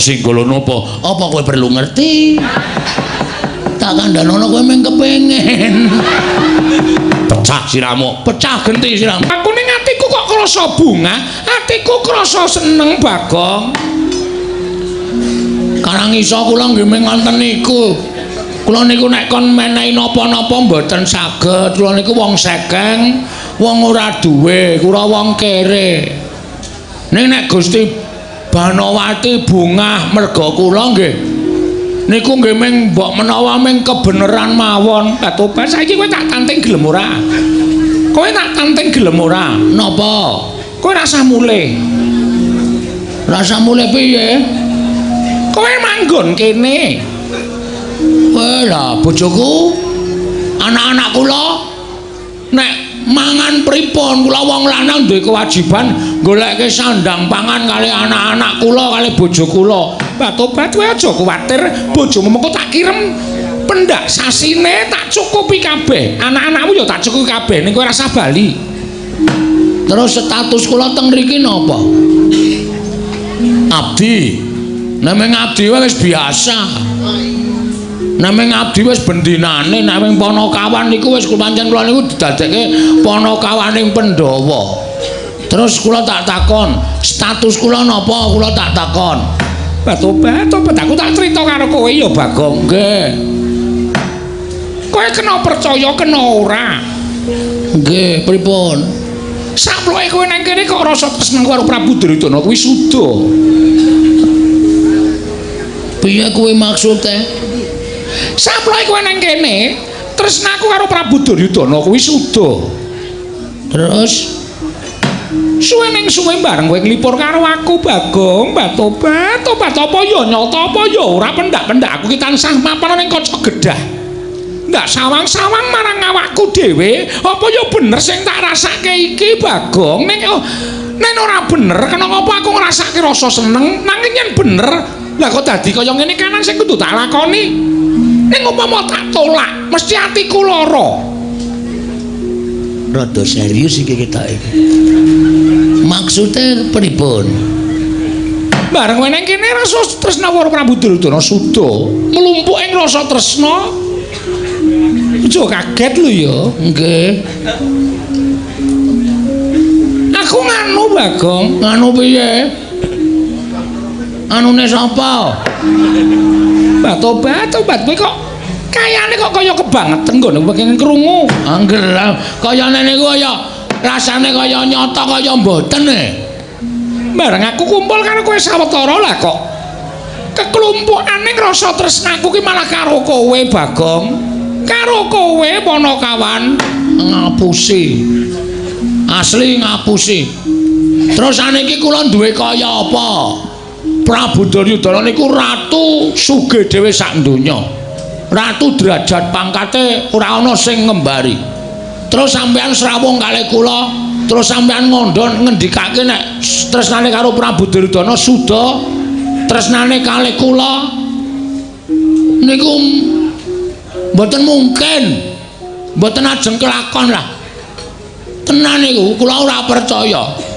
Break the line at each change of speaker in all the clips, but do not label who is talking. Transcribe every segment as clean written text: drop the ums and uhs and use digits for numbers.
Singgala napa? Apa kowe perlu ngerti? Tak kandhanono kowe mung kepengin. Pecah siramu, pecah genti siramu.
Aku ning atiku kok krasa bunga, atiku krasa seneng, Bagong.
Karang iso kula nggih mung ngoten niku. Kula niku nek kon menehi napa-napa mboten saged. Kula niku wong sekeng, wong ora duwe, kula wong kere. Ning nek Gusti Banowati bungah merga kula nggih niku nggih mung mbok menawa mung kebeneran mawon.
Lah tobat saiki kowe tak tanting gelem ora? Kowe tak tanting gelem ora?
Napa?
Kowe rasah mulih.
Rasah mulih piye?
Kowe manggon kene.
Weh lah bojoku, anak-anak kula nek mangan pripun? Kula wong lanang duwe kewajiban goleke sandang pangan kali anak-anak kula kali bojo kula.
Lah tobat kowe aja kuwatir, bojomu mengko tak kirem pendak sasine tak cukupi kabeh. Anak-anakmu ya tak cukupi kabeh ning kowe rasah bali.
Terus status kula teng mriki napa? Abdi. Nek mung abdi wis biasa. Nek mung abdi wis bendinane, nek mung panakawan niku wis pancen kula niku didadekke panakawaning Pandhawa. Terus kula tak takon, status kula napa? Kula tak takon.
Lah tobat, tobat aku tak crita karo kowe ya, Bagong.
Nggih.
Kowe kena percaya kena ora?
Nggih, pripun?
Saploke kowe nang kene kok rasa tresna karo Prabu Duryudana kuwi suda.
Piye kuwi maksude?
Saploke kowe nang kene, tresnaku karo Prabu Duryudana kuwi suda.
Terus
suwe ning suwe bareng kowe nglipur karo aku, Bagong, tobat, tobat apa ya nyata apa ya ora pendak-pendak aku ki tansah mapan ning kaca gedah. Ndak sawang-sawang marang awakku dhewe, apa ya bener sing tak rasake iki, Bagong? Ning oh, nek ora bener, kena ngapa aku ngrasake rasa seneng? Nanging yen bener, lah kok dadi kaya ngene kanan sing kudu tak lakoni. Ning upama tak tolak, mesti atiku lara.
Rada serius iki kita iki. Maksude pripun?
Bareng kowe nang kene rasa tresna karo Prabu Duryudana suda, mlumpuk ing rasa tresna. Aja kaget lho ya.
Nggih.
Aku nganu, Bagong.
Nganu piye? Anune sapa?
Bah tobat, tobat kowe kok kayane kok kaya kebangetan nggone pengen krungu.
Angger kayane niku kaya rasane kaya nyata kaya mboten e.
Bareng aku kumpul karo kowe sawetara lah kok keklumpukane rasa tresnaku ki malah karo kowe, Bagong. Karo kowe Panakawan.
Ngapusi. Asli ngapusi. Terus saniki kula duwe kaya apa? Prabu Duryudana niku ratu sugih dhewe sak donya. Ratu derajat pangkate ora ana sing ngembari. Terus sampean srawung kalih kula, terus sampean ngandha ngendikake nek tresnane karo Prabu Duryudana suda, tresnane kalih kula niku mboten mungkin. Mboten ajeng kelakon lah. Tenan niku kula ora percaya.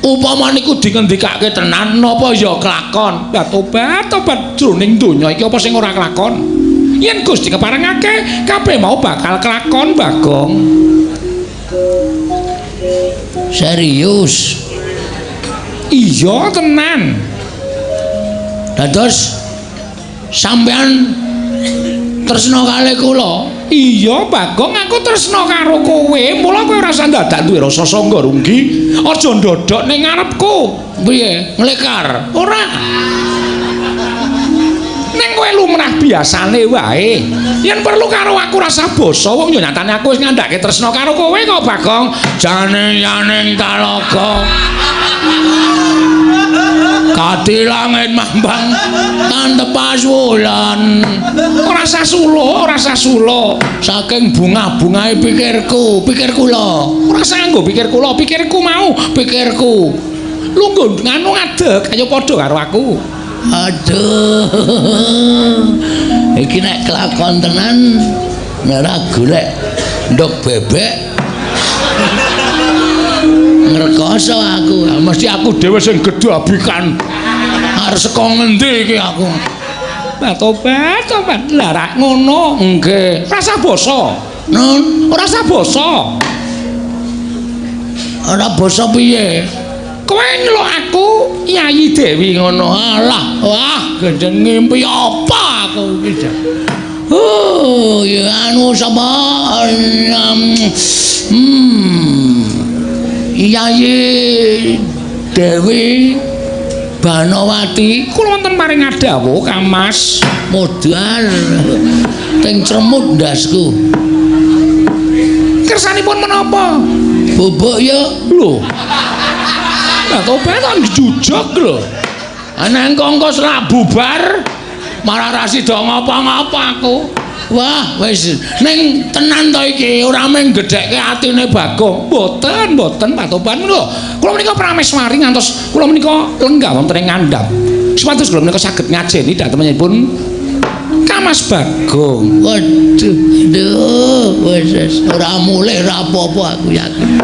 Upama niku dingendikake tenan napa ya kelakon?
Lah tobat, tobat jroning donya iki apa sing ora kelakon? Yen Gusti keparengake kabeh mau bakal kelakon, Bagong.
Serius?
Iya tenan.
Dados sampean tresna kalih kula?
Iya, Bagong, aku tresna karo kowe. Mula kowe ora usah dadak duwe rasa sangga runggi. Aja ndodok ning ngarepku.
Piye? Nglekar?
Ora. Ning kowe lumrah biasane wae. Yen perlu karo aku rasa basa, wong yo nyatane aku wis ngandhake tresna karo kowe kok, Bagong.
Jane yaning talaga. Kati langit mambang tantepas wulan.
Ora usah sulo, ora usah sulo.
Saking bunga-bungae pikirku, pikir kula.
Ora usah nganggo pikir kula, pikirku mau,
pikirku.
Lungguh nganu ngadeg, ayo padha karo aku.
Aduh. Iki nek kelakon tenan nek ora golek nduk bebek ngrekoso aku.
Mesti aku dhewe sing gedabikan.
Arep saka ngendi iki aku?
Lah tobat, tobat. Lah rak ngono.
Nggih.
Rasa basa.
Nun,
Ora usah basa.
Ora basa piye?
Kowe nyeluk aku Yayi Dewi
ngono. Alah, wah, gendeng ngimpi apa aku iki? Oh, ya anu sapa? Yayi Dewi Banowati
kula wonten paring ngadhawuh Kang Mas.
Modar teng cremut ndasku.
Kersanipun menapa?
Bubuk ya.
Lho. Lah tobat kan jujug lho.
Ana engko selak bubar malah ra sida ngapa-ngapa aku. Wah, wis ning tenan to iki, ora mung gedhekke atine Bagong.
Mboten, mboten Pak Toban lho. Kula menika prameswari ngantos kula menika lenggah wonten ing ngandhap. Supados kula menika saged ngajeni dhatengipun Kang Mas Bagong.
Waduh, aduh, wis ora mulih ora apa-apa aku yakin.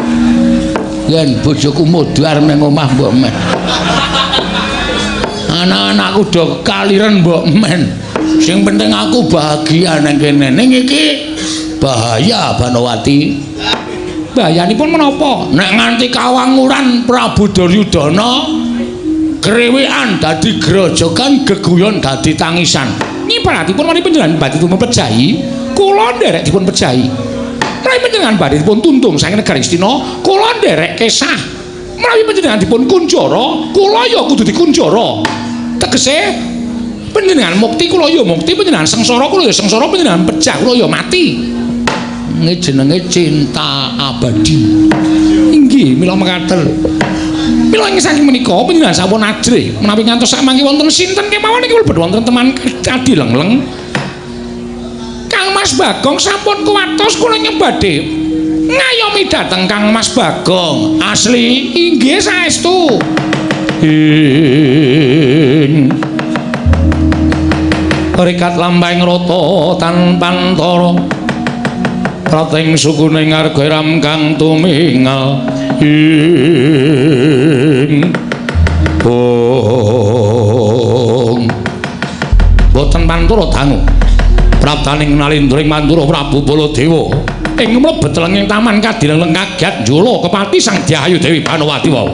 Yen bojoku modar nang omah mbok men. Anak-anakku do kaliren mbok men. Sing penting aku bahagia nang kene. Ning iki bahaya Banowati.
Bahayanipun menapa?
Nek nganti kawanguran Prabu Duryudana krewekan dadi grojogan, geguyon dadi tangisan.
Nyibaratipun menawi panjenengan badhe dipun pejahi, kula nderek dipun pejahi. Menawi panjenengan badhe dipun tuntung saking negari Astina, kula nderek kesah. Menawi panjenengan dipun kunjara, kula ya kudu dikunjara. Tegese panjenengan mukti kula ya mukti, panjenengan sengsara kula ya sengsara, panjenengan pejah kula ya mati.
Ini jenenge cinta abadi.
Inggih, mila mekaten. Mila ing saking menika panjenengan sampun ajrih menawi ngantos sakmangke wonten sinten kemawon iki mlebet wonten teman adi lengleng. Kang Mas Bagong sampun kuwatos kula badhe ngayomi dhateng Kang Mas Bagong.
Asli
inggih saestu.
Ing rikat lampahing rata tanpantara prating sukune ngarga ram kang tumingal ing bong boten pantura dangu praptaning nalindring mantura Prabu Baladewa
ing mlebet lenging taman kadileng kaget njula kepati Sang Dyahayu Dewi Banowati wau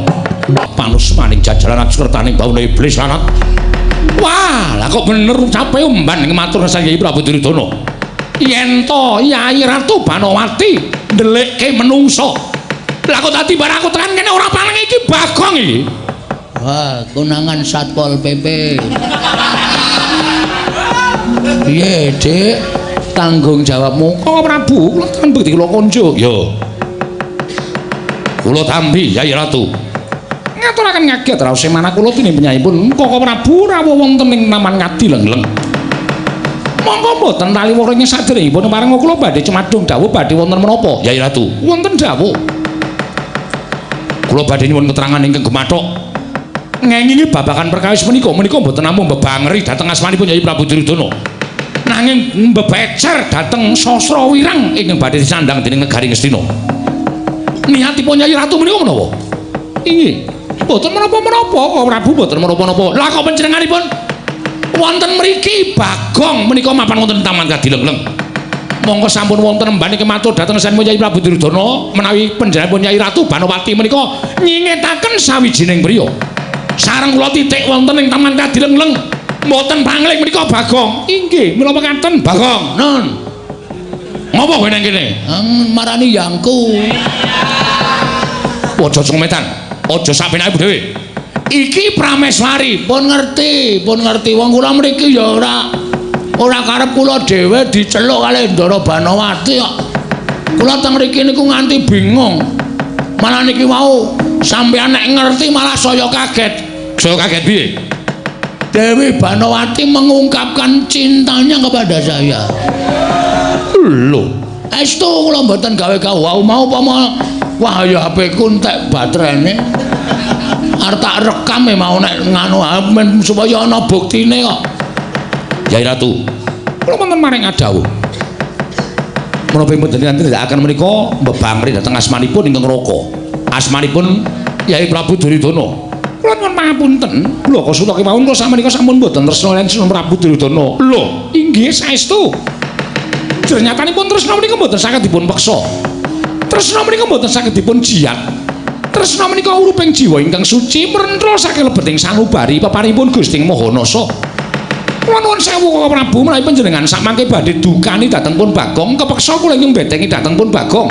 panusmaning jajaran akskertaning bawana iblis lanat.
Wah, lah kok bener ucape umban ing matur Sang Hyang Prabu Duryudana. Yen to Yayi Ratu Banowati ndelikke menungsa. Lah kok dadi barang aku tekan kene ora paling iki Bagong iki.
Wah, konangan Satpol PP. Piye, Dik? Tanggung jawabmu.
Kok Prabu, kula tekan bekti kula konjuk.
Yo. Kula tampi Yayi Ratu.
Ngaturaken ngaget raos manah kula tinimpanipun Koko Prabu rawuh wonten ing Taman Ngadilengleng. Monggo mboten taliwara ing saderengipun pareng kula badhe cemadung dawuh badhe wonten menapa
Yayi Ratu?
Wonten dawuh.
Kula badhe nyuwun keterangan ingkang gemathok
ngengingi babagan perkawis menika menika mboten namung mbebangeri dhateng asmanipun Yayi Prabu Duryudana. Nanging mbebecer dhateng Sastra Wirang
ingkang badhe disandang dening negari Ngastina.
Niatipun Yayi Ratu menika menapa? Inggih. Mboten menapa-menapa kok Prabu mboten menapa-napa.
Lah kok panjenenganipun wonten mriki Bagong menika mapan wonten Taman Kadilengleng.
Monggo sampun wonten emban iki matur dhateng Sang Hyang Prabu Duryudana menawi panjenenganipun Yayi Ratu Banowati menika nyingetaken sawijining priya.
Sareng kula titik wonten ing Taman Kadilengleng. Mboten pangling menika Bagong.
Inggih, mila mekaten
Bagong. Nun. Ngopo kowe nang kene? Marani yangku.
Aja cometan. Aja sapenake dhewe.
Iki Prameswari, pun ngerti wong kula mriki ya ora karep kula dhewe diceluk kalih Ndara Banowati kok. Kula teng mriki niku nganti bingung. Malah niki wau sampeyan nek ngerti malah saya kaget.
Saya kaget piye?
Dewi Banowati mengungkapkan cintanya kepada saya.
Lho,
estu kula mboten gawe-gawe wau mau apa wah ya HP ku entek baterene. Arep tak rekam e mau nek nganu men supaya ana buktine kok.
Yayi Ratu, kula wonten maring adawuh. Menapa panjenengan tindakaken menika mbebangri dhateng asmanipun ingkang raka. Asmanipun Yayi Prabu Duryudana. Kula nyuwun pangapunten, Blaka Suta kemawon kula sakmenika sampun boten tresna lan Prabu Duryudana. Lho, inggih saestu. Jernyatanipun tresna menika mboten saged dipun peksa. Tresna menika mboten saged dipun jiyat. Tresna menika uruping jiwa ingkang suci mrentra saking lebeting sanubari paparipun Gusti Maha Nasa. Kula nuwun sewu Kaka Prabu menawi panjenengan sakmangke badhe dukani dhateng pun Bagong, kepeksa kula ingkang betengi dhateng pun Bagong.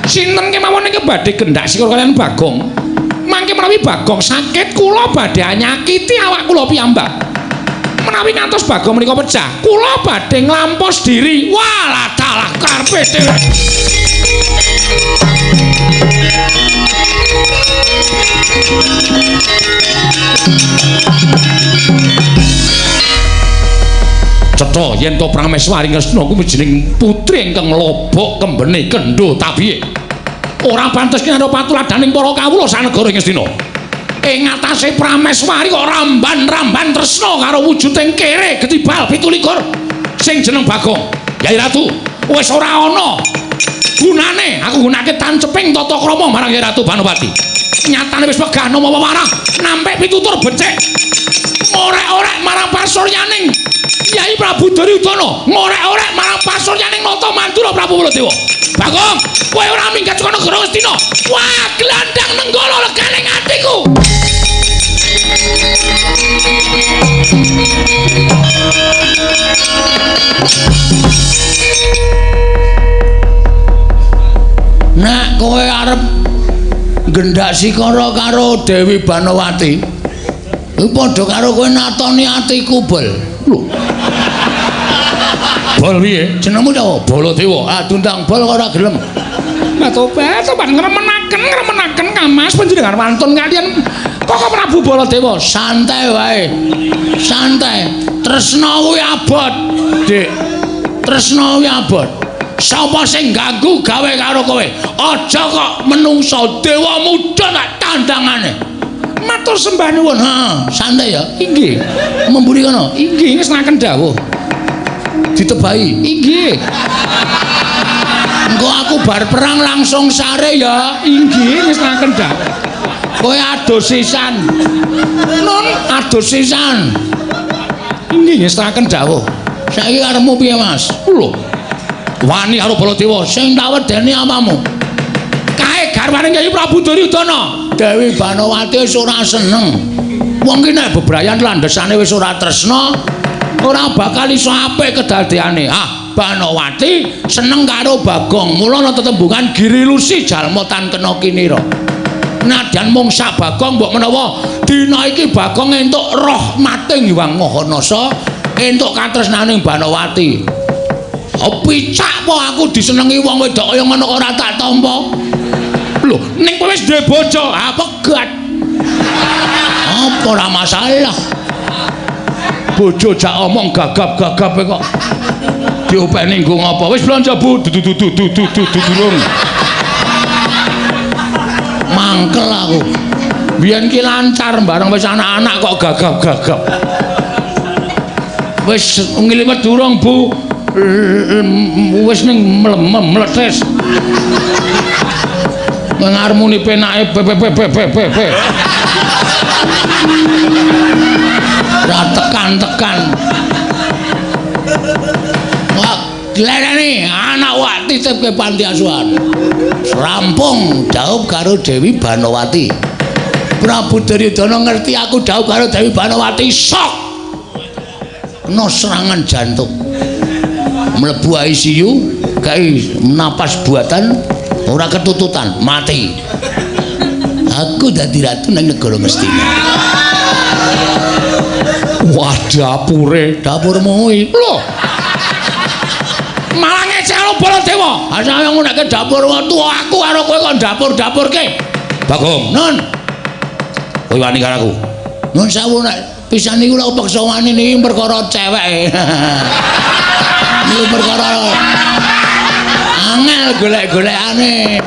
Sinten kemawon ingkang badhe gendak sikara kaliyan Bagong? Mangke menawi Bagong sakit kula badhe nyakiti awak kula piyambak. Menawi ngantos Bagong menika pecah, kula badhe nglampos diri. Walah dalah karepe dhewe. Cetha yen to Prameswari Kresna kuwi jeneng putri ingkang lobok kembene kendho tabihe. Ora pantes kinarya patuladaning para kawula sanegara ing Ngastina. Ing atase Prameswari kok ramban-ramban tresna karo wujuding kere getibal 27 sing jeneng Bagong. Yai Ratu, wis ora ana gunane aku gunake tanceping tata krama marang Yai Ratu Banowati. Nyatane wis wegah nama wewarah nampik pitutur becik. Ngorek-orek marang pasuryaning Yai Prabu Duryudana, ngorek-orek marang pasuryaning Nata Mandura Prabu Baladewa. Bagong, kowe ora minggat saka negara Ngastina. Wah, glandang nenggala leganing atiku.
Nek kowe arep gendak sikara karo Dewi Banowati, kuwi padha karo kowe natoni atiku, Bol. Lho. Bol piye? Jenengmu sapa? Baladewa. Ah, diundang Bol kok ora gelem.
Tobat, tobat ngremenaken, ngremenaken Kamas panjenengan wantun kaliyan Kaka Prabu Baladewa.
Santai wae. Santai. Tresna kuwi abot, Dik. Tresna kuwi abot. Sapa sing ganggu gawe karo kowe? Aja kok menungsa dewa muda tak tandangane.
Matur sembah nuwun.
Heeh, santai ya.
Inggih.
Memburi kono.
Inggih, ngersakaken dawuh.
Ditebahi.
Inggih.
Engko aku bar perang langsung sare ya.
Inggih, ngersakaken dawuh.
Kowe adus sisan.
Nun,
adus sisan.
Inggih, ngersakaken dawuh.
Saiki karepmu piye, Mas?
Lho. Wani karo Baladewa
sing tak wedeni apamu?
Kae garwane Kyai Prabu Duryudana.
Dewi Banowati wis ora seneng. Wong ki nek bebrayan landhesane wis ora tresna, ora bakal iso apik kedadeane. Ah, Banowati seneng karo Bagong. Mula ana tetembungan Girilusi jalma tan kena kinira. Nadyan mung sak Bagong mbok menawa dina iki Bagong entuk rahmating Hyang Maha Nasa, entuk katresnaning Banowati. Picak po aku disenengi wong wedok kaya ngono ora tak tampa.
Lho, ning kowe wis duwe bojo, ah pegat.
Apa ora masalah.
Bojo jak omong gagap-gagap kok. Diopeni nggo ngapa? Wis blanja Bu, dudu durung.
Mangkel aku.
Biyen ki lancar bareng wis anak-anak kok gagap-gagap. Wis ngliwet durung Bu. Wis ning mletes. Ngarmuni penake p p p p p p.
Ora tekan-tekan. Wah, dilereni anak wak titipke panti asuhan. Rampung dhaup karo Dewi Banowati. Prabu Duryudana ngerti aku dhaup karo Dewi Banowati, sok. Kena serangan jantung. Mlebu ICU, kae napas buatan ora ketututan, mati. Aku dadi ratu nang negara Ngastina.
Wah, dapure,
dapurmu kuwi.
Lho. Malah ngecek karo Baladewa.
Asale ngonekke dapur tuwa aku karo kowe kok dapur-dapurke.
Bagong,
Nun.
Kowe wani karo aku.
Nun sewu nek pisan niku lho peksa wani niki perkara cewek. Niku perkara angel golek-golekane.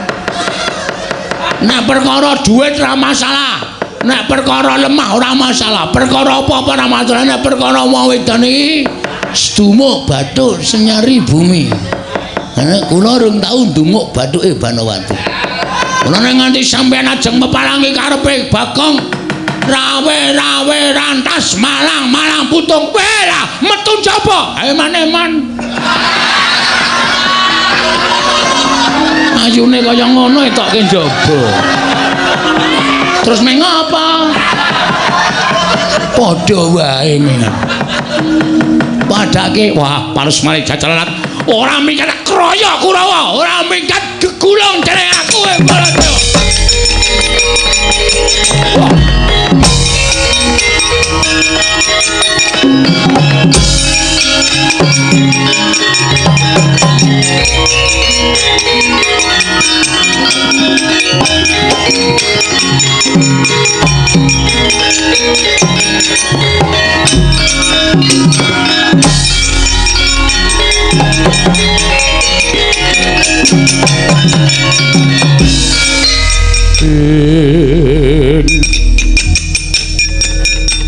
Nek perkara duit ora masalah, nek perkara lemah ora masalah, perkara apa-apa ora masalah, nek perkara wong wedon iki sedumuk bathuk senyari bumi. Nek kula rung tau ndumuk bathuke Banowati. Kula nek nganti sampeyan ajeng meparangi karepe Bagong, Rawe-rawe rantas malang-malang putung. Wela metu jaba. Ayo eman-eman. Ayune kaya ngono etokke njaba. Terus meng apa? Padha wae mengan. Padake wah palus mari jajalan ora mingkat kroyo Kurawa, ora mingkat gegulung dening aku e Baladewa. Wah.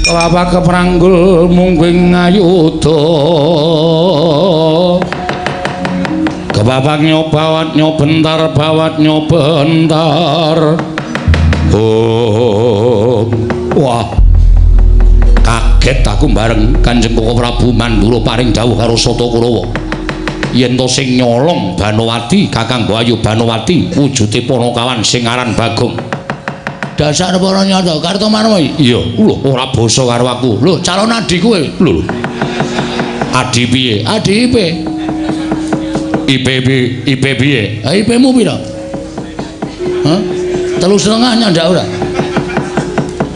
Kelapa kepranggul mungking ayuda. Kepapak nyobawat nyobentar bawat nyobentar. Oh, wah, kaget aku bareng Kanjeng Koko Prabu Mandura paring dawuh karo Sata Kurawa. Yen to sing nyolong Banowati, Kakang Ayu Banowati, wujude panakawan sing aran Bagong. Dasar para nyata Kartomarma. Iya, lho ora basa karo aku. Lho, calon adi kowe. Lho. Adi piye? Adi IP. IP IP piye? Ha IP-mu pira? Hah? 3,5 nyandak ora?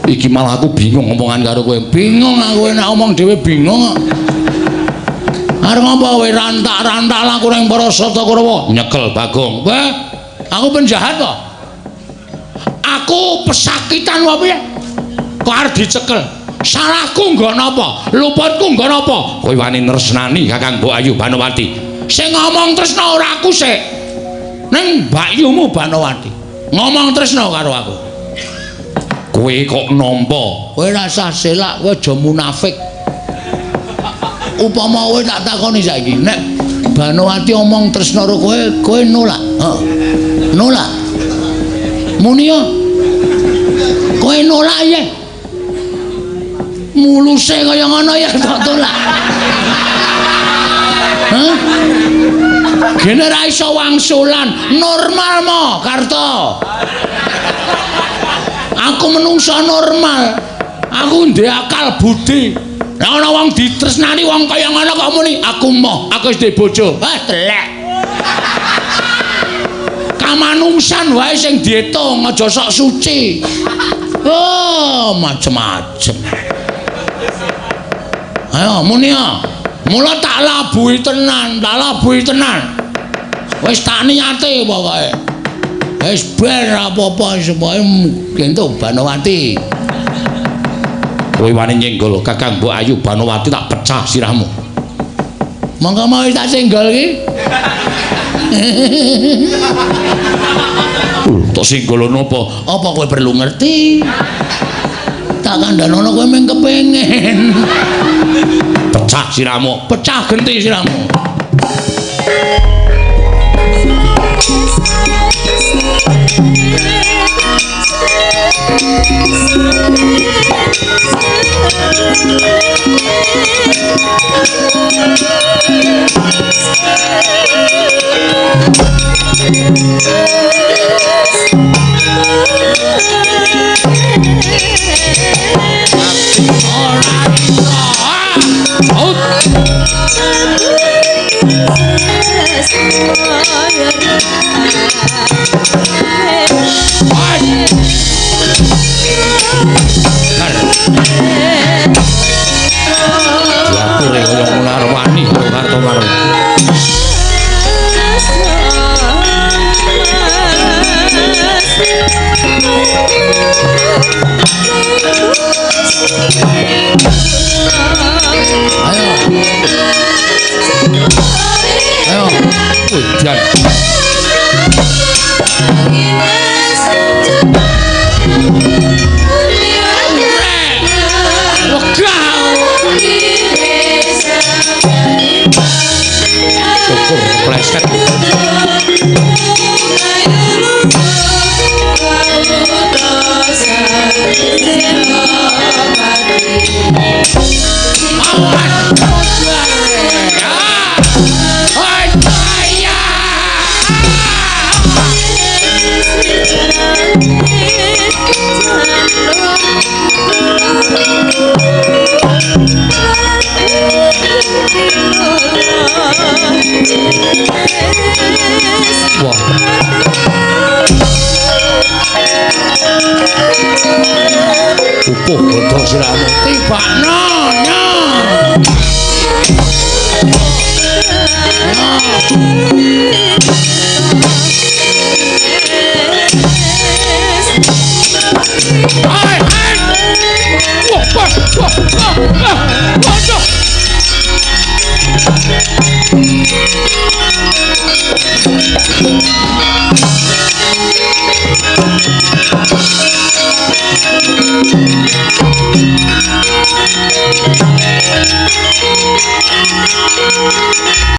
Iki malah aku bingung ngomongan karo kowe. Bingung aku nek omong dhewe bingung kok. Arep ngapa kowe rantak-rantak laku ning para Sata Kurawa? Nyekel Bagong. Wah, aku penjahat kok. Aku pesakitan wae piye? Kok arep dicekel? Salahku nggo napa? Luputku nggo napa? Kowe wani nresnani Kakang Mbok Ayu Banowati. Sing ngomong tresna ora aku sik. Ning mbakyumu Banowati. Ngomong tresna karo aku. Kowe kok nampa? Kowe rasah selak, kowe aja munafik. Upama kowe tak takoni saiki, nek Banowati omong tresna karo kowe, kowe nolak. Heeh. Nolak. Muni yo. Kowe nolak ya. Muluse kaya ngono ya tak tolak. Hah? Gene ra iso wangsulan, normal mo Karto. Aku menungso normal. Aku ndek akal budi. Lah ana wong ditresnani wong kaya ngono kok muni aku moh, aku wis duwe bojo. Wah, telek. Kamanungsan wae sing diitung, aja sok suci. Oh, macem-macem. Ayo muni ya. Mula tak labuhi tenan, tak labuhi tenan. Wis tak niate pokoke. Wis ben apa-apa supaya entuk Banowati. Kowe wani nyenggol Kakang Mbok Ayu Banowati tak pecah sirahmu. Monggo mau tak senggol iki. Tak senggol napa? Apa kowe perlu ngerti? Tak kandhanono kowe mung kepengin. Pecah sirahmu, pecah genti sirahmu. Diature kaya ngono arep wani karo Kartomarma. Ayo. Ayo. Hujan. Syukur kepleset. Lebakno nya. Ya.